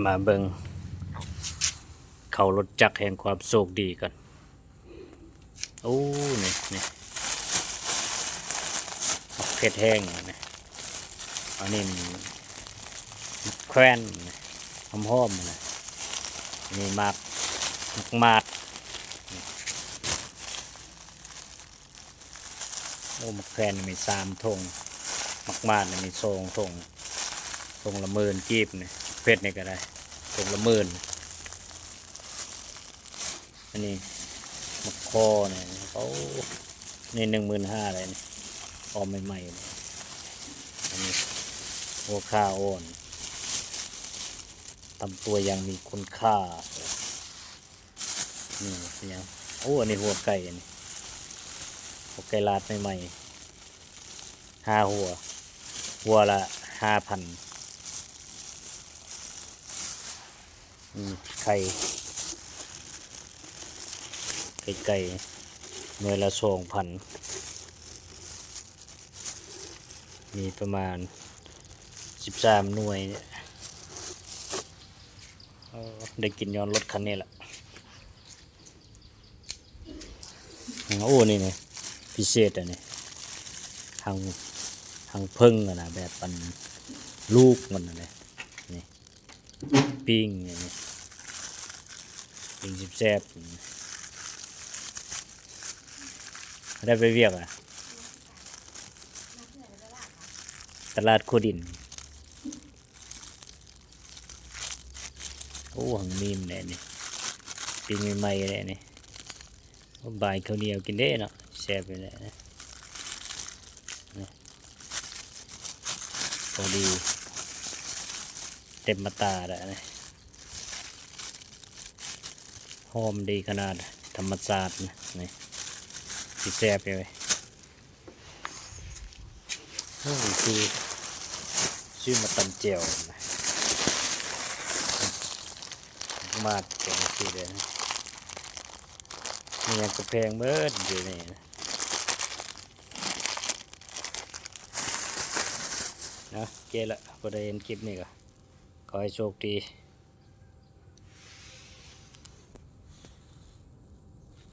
ມາເບິ່ງເຂົ້າລົດຈັກແຫ່ງຄວາມໂຊກດີກັນ. ໂອ້ ນີ້ ນີ້ ເຜັດແຮງນີ້. ອັນນີ້ໝາກແຂວນນີ້ ຫອມໆ ນີ້. ອັນນີ້ໝາກ ໝາກມາດ. ໂອ້ ໝາກແຂວນນີ້ມີສາມຖົງ, ໝາກມາດນີ້ມີສອງຖົງ, ຖົງລະໝື່ນກີບນີ້. ເຜັດນີ້ກໍໄດ້ ຖົງລະໝື່ນ. ອັນນີ້ໝາກຄໍ່ນີ້ ໂອ້ ນີ້ໜຶ່ງໝື່ນຫ້າໄດ້ນີ້ ອອມໃໝ່ໆ ນີ້. ອັນນີ້ຫົວຂ່າອ່ອນ ຕຳຕົວຢ່າງມີຄຸນຄ່າ. ນີ້ຫຍັງ? ໂອ້ ອັນນີ້ຫົວໄກ່ ອັນນີ້ຫົວໄກ່ລາດໃໝ່ໆ ຫ້າຫົວ ຫົວລະຫ້າພັນ. ອືມ ໄຂ່ ໄຂ່ໄກ່ ໜ່ວຍລະສອງພັນ ມີປະມານສິບສາມໜ່ວຍ. ເອີ ໄດ້ກິນຍ້ອນລົດຄັນນີ້ລະ. ໂອ້ ນີ້ ນີ້ ພິເສດ ອັນນີ້ ຮັງ ຮັງເຜິ້ງຫັ້ນນະ ແບບອັນລູກມັນຫັ້ນນະ ນີ້ ປີ້ງ ນີ້ ປີ້ງແຊບໆ. ໄດ້ໄປວຽກອະ ຕະຫຼາດຂົວດິນ. ໂອ້ ຮັງມີມແດ່ນີ້ ປີ້ງໃໝ່ໆແດ່ນີ້. ໂອ້ ບາຍເຂົ້າໜຽວກິນເດ້ເນາະ ແຊບຢູ່ແຫຼະ. ນີ້ ພໍດີ ເຕັມມາຕາແລ້ວນີ້. ຫອມດີຂະໜາດ ທຳມະຊາດນະ ນີ້ ຊິແຊບຢູ່ເວີຍ. ໂອ້ ຊື້ ຊື້ມາຕຳແຈ່ວນະ ມາດແກງຊີ້ເດ້. ມີຫຍັງກໍແພງເບິດດຽວນີ້ນະ. ເນາະ ໂອເຄລະ ຜູ້ໃດເຫັນຄລິບນີ້ກໍຂໍໃຫ້ໂຊກດີ.